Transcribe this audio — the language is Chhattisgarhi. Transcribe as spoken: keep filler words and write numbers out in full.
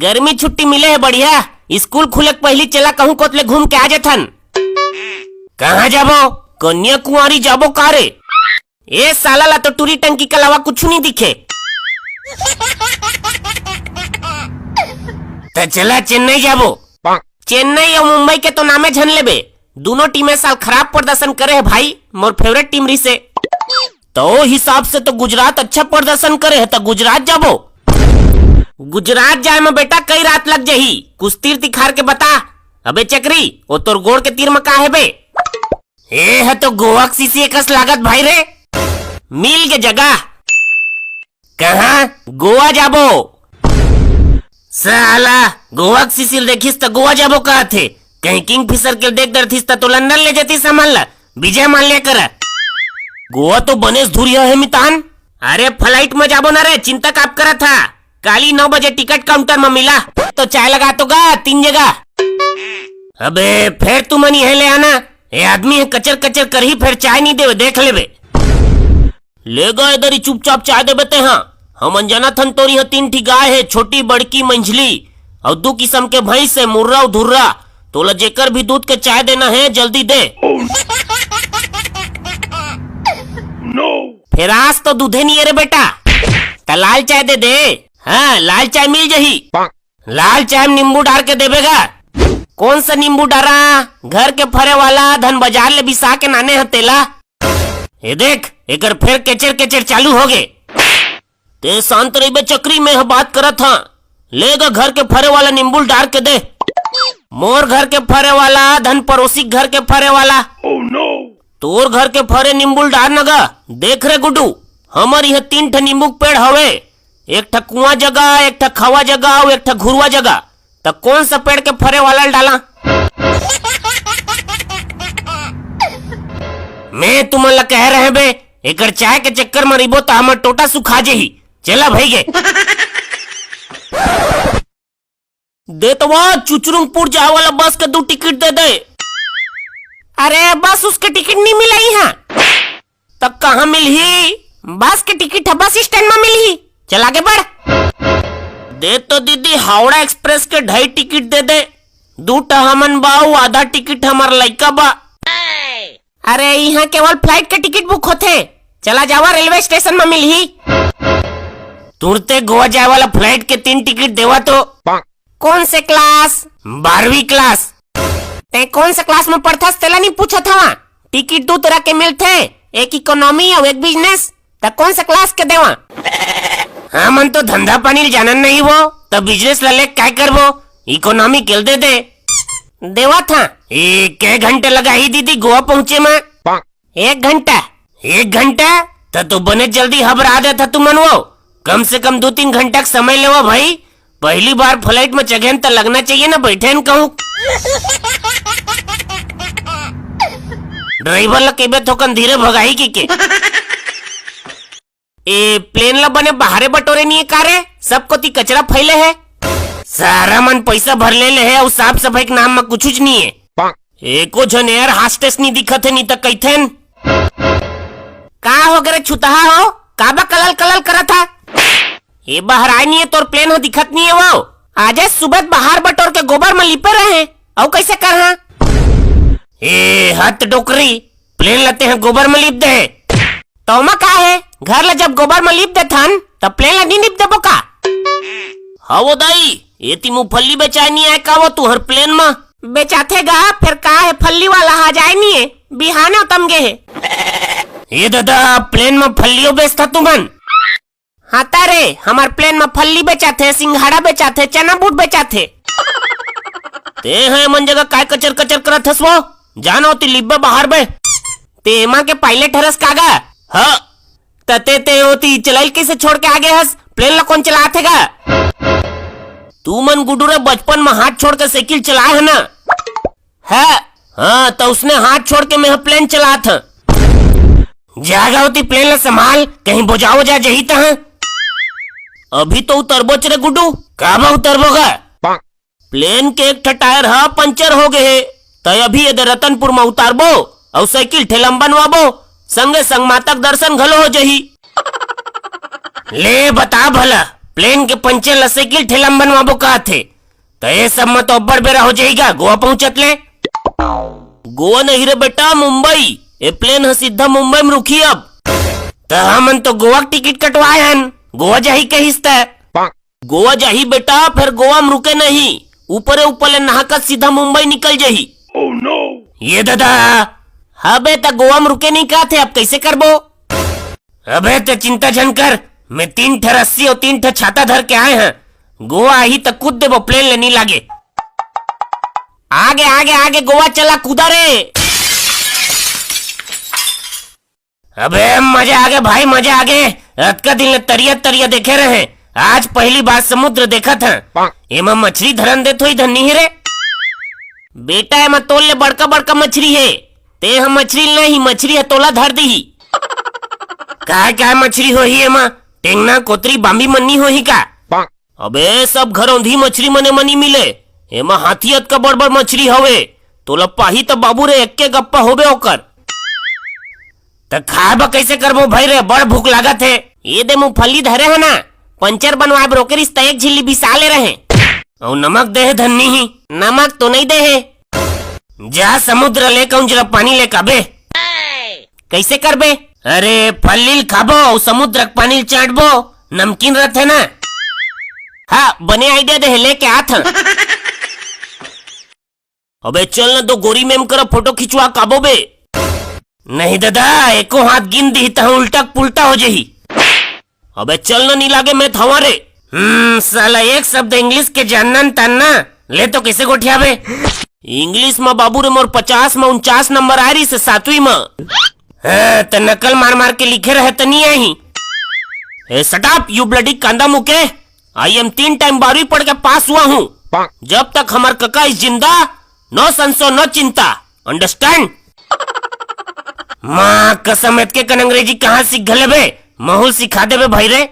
गर्मी छुट्टी मिले हे बढ़िया, स्कूल खुले के पहिली चला कहूं कोत ले घूम के आ जथन। कहाँ जाबो? कन्याकुमारी जाबो का रे? ए साला ला तो टूरी टंकी के अलावा कुछु नहीं दिखे। त चला चेन्नई जाबो। चेन्नई अउ मुंबई के तो नामे झन लेबे, दूनों टीमें साल खराब प्रदर्शन करे हे भाई, मोर फेवरेट टीम रिसे। तो ओ हिसाब से तो गुजरात अच्छा प्रदर्शन करे हे, त गुजरात जाबो। गुजरात जाए में बेटा कई रात लग जाही, कुछ तीर तिखार के बता। अबे चकरी, ओ तोर गोड़ के तीर में का हे बे? ए ह तो गोवा के सीसी एकस लागत भाई रे। मिल के जगह। कहाँ? गोवा जाबो। साला, गोवा के सीसी ल देखिस त गोवा जाबो कहत हे। कहीं किंगफिशर के देख डरथिस त तो लंदन ले जतिस हमन ला। विजय माल्या करा। गोवा तो बनेस धुरिया हे मितान। अरे फ्लाइट में जाबो ना रे, चिंता काप करत हा। काली नौ बजे टिकट काउंटर में मिला। तो चाय लगा तो गा तीन जगह। अबे फेर तुमन इहे ले आना। ए आदमी हे कचर कचर करही, फेर चाय नहीं देवे, देख लेबे। ले गा एदरी चुपचाप चाय देबे ते हा। हमन जानत हन तोरी हा तीन ठी गाय हे, छोटी, बड़की, मंझली, अउ दू किसम के भैंस हे, मुर्रा अउ धुर्रा। तोला जेकर भी दूध के चाय देना हे, जल्दी दे। फेर आज तो दूधे नहीं हे रे बेटा, त लाल चाय दे दे। हाँ, लाल चाय मिल जही। लाल चाय में नींबू डार के देबे गा। कौन सा नींबू डारा? घर के फरे वाला, धन बाजार ले बिसा के नाने ह तेला। ए देख, एकर फेर केचर केचर चालू होगे। ते शांत रहिबे चकरी, मैं ह बात करत हा। ले गा घर के फरे वाला नींबू ल डार के दे। मोर घर के फरे वाला, धन पड़ोसी घर के फरे वाला। तोर घर के फरे नींबू ल डार न गा। देख रे गुड्डू, हमर इहाँ तीन ठे नींबू के पेड़ हवे, एक ठा कुआं जगह, एक ठा खवा जगह अउ एक ठा घुरवा जगह। त कौन सा पेड़ के फरे वाला ल डाला? मैं तुमन ला कहे रहे बे, एकर चाय के चक्कर म रहिबो त हमर टोटा सुखा जेही। चला भई गे। दे तो वो चुचरुंगपुर जाए वाला बस के दू टिकट दे दे। अरे बस उसके टिकट नहीं मिला इहाँ। त कहाँ मिलही? बस के टिकट ह बस स्टैंड म मिलही। चल आगे बढ़। दे तो दीदी, हावड़ा एक्सप्रेस के ढाई टिकट दे दे। दू ठा हमन बा अउ आधा टिकट हमर लइका बा। अरे, इहाँ केवल फ्लाइट के टिकट बुक होथे। चला जावा रेलवे स्टेशन म मिलही। तुरते गोवा जाए वाला फ्लाइट के तीन टिकट देवा तो। कौन से क्लास? बारहवीं क्लास। तैं कौन से क्लास में पढ़थस तेला नहीं पूछत हवा। टिकट दू तरह के मिलथे, एक इकोनॉमी अउ एक बिजनेस। त कौन से क्लास के देवा? हमन तो धंधा पानी ल जानन नहीं वो, त बिजनेस ला लेके काय करबो? इकोनॉमी के ल दे दे। देवा था। ए, के घंटे लगाही दीदी गोवा पहुँचे में? एक घंटा। एक घंटा? त तो बने जल्दी हबरा देथा तुमन वो। कम से कम दो तीन घंटा के समय लेवा भाई। पहली बार फ्लाइट में चघेन त लगना चाहिए ना बैठेन कहूँ। ड्राइवर ला कहिबे थोकन धीरे भगाही कहिके। ए प्लेन ला बने बाहरे बटोरे नहीं हे का रे? सब कोती कचरा फैले हे। सारा मन पैसा भर ले ले हे अउ साफ सफाई के नाम म कुछुच नहीं हे। एको झन एयर होस्टेस नहीं दिखत हे, नहीं त कहिथेन। का हो गे रे छुतहा हो, काबा कलल कलल करत हा? ए बहराय नहीं हे, तोर प्लेन ह दिखत नहीं हे वो। आजे सुबह बाहर बटोर के गोबर म लिपे रहे, अउ कैसे करहा? ए हत डोकरी, प्लेन ला तेह गोबर म लिप दे। त ओमा का हे, घर ला जब गोबर म लिप देथन, त प्लेन ला नी लिप देबो का? हवो दाई, एती मूंगफली बेचाय नी आय का वो तुहर प्लेन म? बेचाथे गा, फेर का हे, फल्ली वाला हा जाय नी हे, बिहाने उतम गे हे। ए ददा, प्लेन म फल्लियो बेचथा तुमन? हाँ त रे, हमर प्लेन म फल्ली बेचाथे, सिंघाड़ा बेचाथे, चना बूट बेचाथे। ते ह एमन जगह काय कचर कचर करत हस वो? जान ओती लिब्बे बाहर बे। ते एमा के पायलट हरस का गा? हाँ। त ते, ते ओती चलाइल कैसे छोड़ के आगे हस? प्लेन ला कौन चलाथे गा? तुमन गुडू रे बचपन म हाथ छोड़ के साइकिल चलाए ह ना? है। हाँ, त उसने हाथ छोड़ के मैं प्लेन चलात ह। जागा ओती प्लेन ला संभाल, कहीं बोजा वोजा जही तह। अभी तो उतरबोच रे गुड्डू। काबा उतरबो गा? प्लेन के एक ठा टायर ह पंचर हो गे हे, त अभी एदे रतनपुर म उतारबो अउ साइकिल ठेला म बनवाबो, संगे संग माता के दर्शन घलो हो जही। ले बता भला, प्लेन के पंचर ला साइकिल ठेला म बनवाबो कहत हे, त ए सब म तो अब्बड़ बेरा हो जाही गा गोवा पहुंचत ले। गोवा नहीं रे बेटा, मुंबई। ए प्लेन ह सीधा मुंबई म रुकही अब। त हमन तो गोवा के टिकट कटवाए हन, गोवा जाही कहिस त। गोवा जाही बेटा, फेर गोवा म रुके नहीं, ऊपरे ऊपर ले नहाकत सीधा मुंबई निकल जाही। ये ददा, अबे त गोवा म रुके नहीं कहत हे, अब कइसे करबो? अबे त चिंता झन कर, मैं तीन ठा रस्सी अउ तीन ठा छाता धर के आए हंव। गोवा आही त कूद देबो, प्लेन ले नी लागे। आगे, आगे, आगे, गोवा चला, कूदा रे। अबे मजा आगे भाई, मजा आगे। अतका दिन ले तरिया तरिया देखे रहें, आज पहली बार समुद्र देखत हंव। एमा मछरी धरन देत होही धन नहीं रे। बेटा, एमा तोर ले बड़का बड़का मछरी हे, तें ह मछरी ल नहीं, मछरी ह तोला धर दिही। काय काय मछरी होही एमा? टेंगना, कोतरी, बांबी मन नी होही का? अबे सब घरौंधी मछरी मन एमा नी मिले, एमा हाथी अतका बड़ बड़ मछरी हवे। तोला पाही त बाबू रे, एक्के गप्पा होबे ओकर। त खाए बर कइसे करबो भाई रे, बड़ भूख लागत हे। ये दे मूंगफली धरे हंव ना, पंचर बनवाए बर ओकरिस त एक झिल्ली बिसा ले रहें। अउ नमक दे हे धन नहीं? नमक तो नहीं दे हे। जा समुद्र ले कहूं जरा पानी ले के आबे। कइसे करबे? अरे फल्ली ल खाबो अउ समुद्र के पानी ल चाटबो, नमकीन रथे ना। हां, बने idea दे हे, लेके आत हंव। अबे चल ना, दो गोरी मेम करा फोटो खिंचवा के आबो बे। नहीं ददा, एको हाथ गिन दिही तहां उल्टा पुल्टा हो जाही। अबे चल ना, नी लागे मैं त हंव रे। हम्म, साला एक शब्द English के जानना न तानना, ले तो कइसे गोठियाबे? English म बाबू रे मोर पचास म उनचास नंबर आय रहिस हे सातवीं म। हां, त नकल मार मार के लिखे रहे त नी आही। ए, shut up, you bloody कांदा मुके। I am तीन time बारहवीं पढ़ के पास हुआ हूं। जब तक हमर कका इस जिंदा, no संसो, no चिंता। Understand? मां कसम, एतके कन अंग्रेजी कहां सीख घले बे? महूं ल सिखा देबे भाई रे।